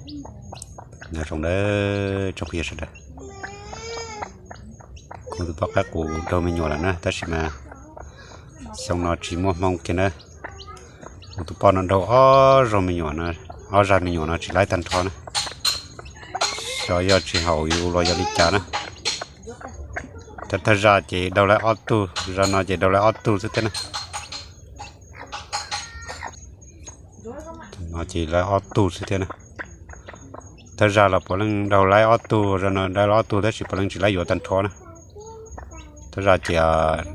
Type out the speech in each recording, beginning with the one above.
Nyob zoo nawb tsoom phooj ywg sawv daws, kuv tus poj qaib qus raug me nyuam lawm na, tab sis mas xyoo no tsis muaj hmoo kiag na. Kuv tus poj no raug ob zaug me nyuam no, ob zaj me nyuam no tsis laib tag nrho na. Xyov yog tsis haum yus los yog li cas na. Thawj thawj zaj ces raug laib ob tug, zaj no ces raug laib ob tug xwb thiab na. No ces laib ob tug xwb thiab na. Thawj zaj los puav leej raug laib ob tug, zaj no raug laib ob tug tab sis puav leej tsis laib yuav tag nrho na. Thawj zaj ces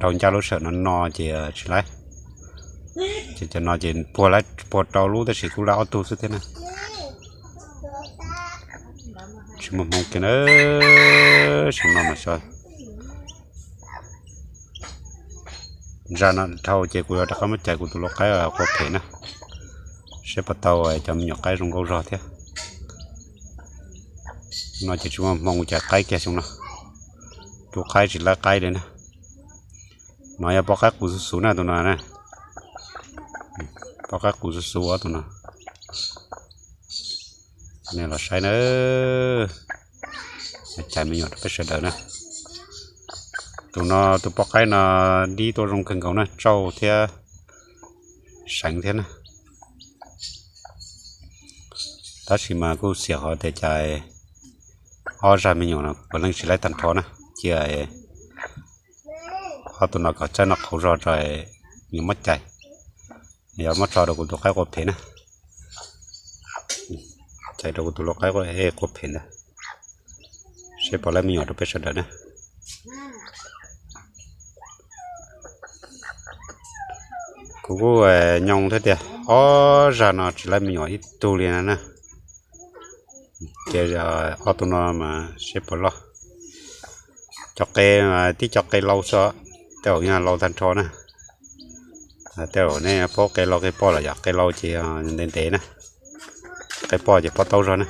raug ncaj lub sij hawm no no ces tsis laib. Ces cov no ces puag laib puag rau lub tab sis kuj laib ob tug xwb thiab na. Tsis muaj hmoo kiag na, xyoo no mas xyov. Zaj no dhau ces kuv yuav rov qab muab cais kuv tus lau qaib qua phem na, seb puas tau cov me nyuam qaib zoo nkauj zog thiab. No ces tsis muaj hmoo cais qaib kiag xyoo no, tus qaib tsis laib qaib li na. No yog poj qaib qus xuv xuv na tus no na, poj qaib qus xuv xuv tus no. Nej los saib na, cais me nyuam rau peb sawv daws na. Tus no tus poj qaib no dib tuaj zoo kawg nkaus na, tsauj thiab seev thiab na. Tab sis mas kuj xiam qhov tias cais ob zaj me nyuam no puav leej tsis laib tag nrho na, cia ob tug no kom txawj noj qhauv zog tso, nws muab cais, yog muab tso rau kuv tus qaib qua phem na. Cais rau kuv tus lau qaib qua phem ntawd, seb puas laib me nyuam rau peb sawv daws na. Kuv kuj nyoo thiab tias ob zaj no tsis laib me nyuam ib tug li na na. Ces ob tug no mas seb puas loj. Cov qe, tib cov qe lau xwb, tej zaum yog lau tag nrho na. Tej zaum nej paub qe lau qe poj los yog qe lau ces ntev ntev na, qe poj ces pob taub zog na.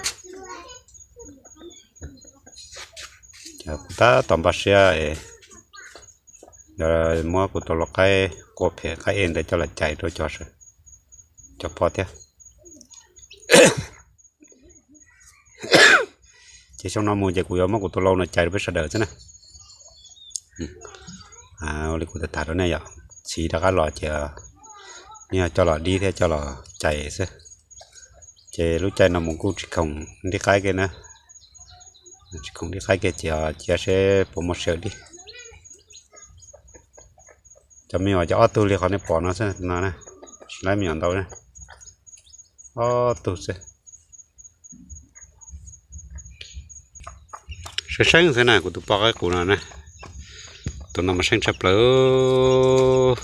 Kuv tab tom npaj siab muab kuv tus lau qaib qua phem qaib ej ntawd coj los cais rau cov, cov poj thiab. Ces xyoo no mus ces kuv yuav muab kuv tus lau no cais rau peb sawv daws xwb na. Ua li kuv tham tham rau nej yom, txiv rov qab los ces nej coj los dib thiab coj los cais xwb. Ces lub caij no mus kuj tsis khoom dib qaib kiag na, tsis khoom dib qaib kiag ces cia seb puas muaj sij hawm dib. Cov me nyuam ces ob tug li qhov nej pom no xwb no na, tsis laib me nyuam ntau na, ob tug xwb. Seeb seeb xwb na, kuv tus poj qaib qus no na, tus no mas seeb tshaj plaws.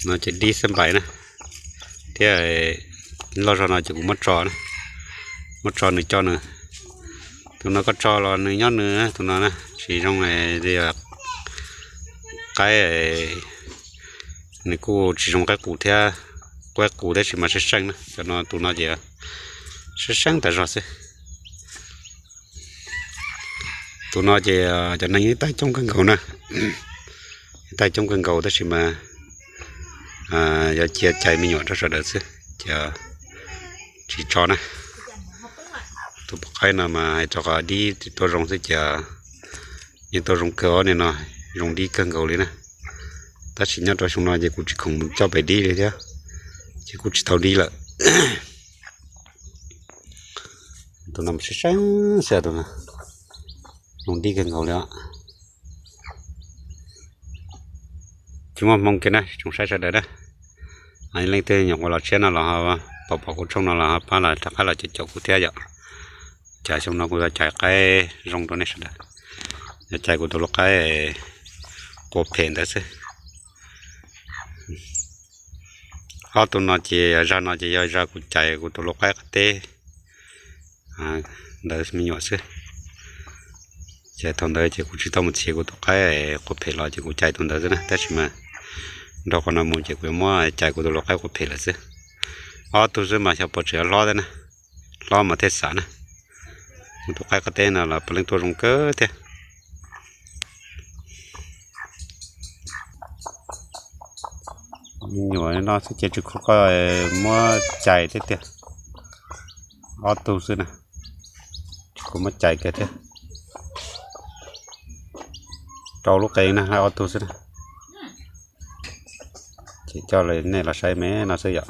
No ces dib xab npais na, thiab loj zog no ces kuv muab tso na, muab tso nws coj nws. Tus no koj tso los nws nyob nws, tus no na tsis zoo li qaib, nws kuj tsis zoo qaib qus thiab, qaib qus tab sis mas seeb seeb na, cov no tus no ces seeb seeb tas zog xwb. Tus no ces cov neeg ib taig coob kawg nkaus na, ib taig coob kawg nkaus tab sis mas yuav cia cais me nyuam rau sawv daws xwb ces tsis tso na. Tus poj qaib no mas hais rau qhov dib tuaj zoo xwb ces yeej tuaj zoo kawg os, nim no zoo dib kawg nkaus li na. Tab sis nyob rau xyoo no ces kuv tsis khoom mus coj pem dib li thiab, ces kuj tsis tau dib lawm. Tus no seeb seeb xwb, tus no zoo dib kawg nkaus li os. Tsis muaj hmoo kiag na, tsoom saib sawv daws na. Leej twg nyuam qhuav los tshiab no los pom pom kuv tshooj no los ho pab los rov qab los caum caum kuv thiab yom. Ces xyoo no kuv yuav cais qaib zoo rau nej sawv daws, yuav cais kuv tus lau qaib qua phem ntawd xwb. Ob tug no ces zaj no ces yog zaj kuv cais kuv tus lau qaib qab teb ntawd me nyuam xwb. Ces thaum ntawd ces kuv tsis tau mus txhiv kuv tus qaib qua phem los ces kuv cais tus ntawd xwb na, tab sis mas nrog qhov no mus ces kuv yuav muab cais kuv tus lau qaib qua phem lawm xwb. Ob tug xwb mas xyov puas tseem hlob thiab na, hlob mas thiaj xam na. Kuv tus qaib qab teb no los puav leej tuaj zoo kawg thiab. Me nyuam no xwb ces tsis khuv koj muab cais thiab tiag. Ob tug xwb na, tsis muaj cai kiag thiab. Rau lub qe na, ob tug xwb na. Ces coj nej los saib me no xwb yom.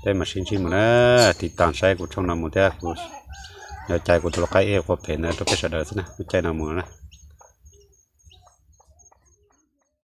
Peb mam sib ntsib mus na, tiv tas saib kuv tshooj no mus thiab kuv yuav cais kuv tus lau qaib ej qua phem ntawd rau peb sawv daws xwb na, lub caij no mus na.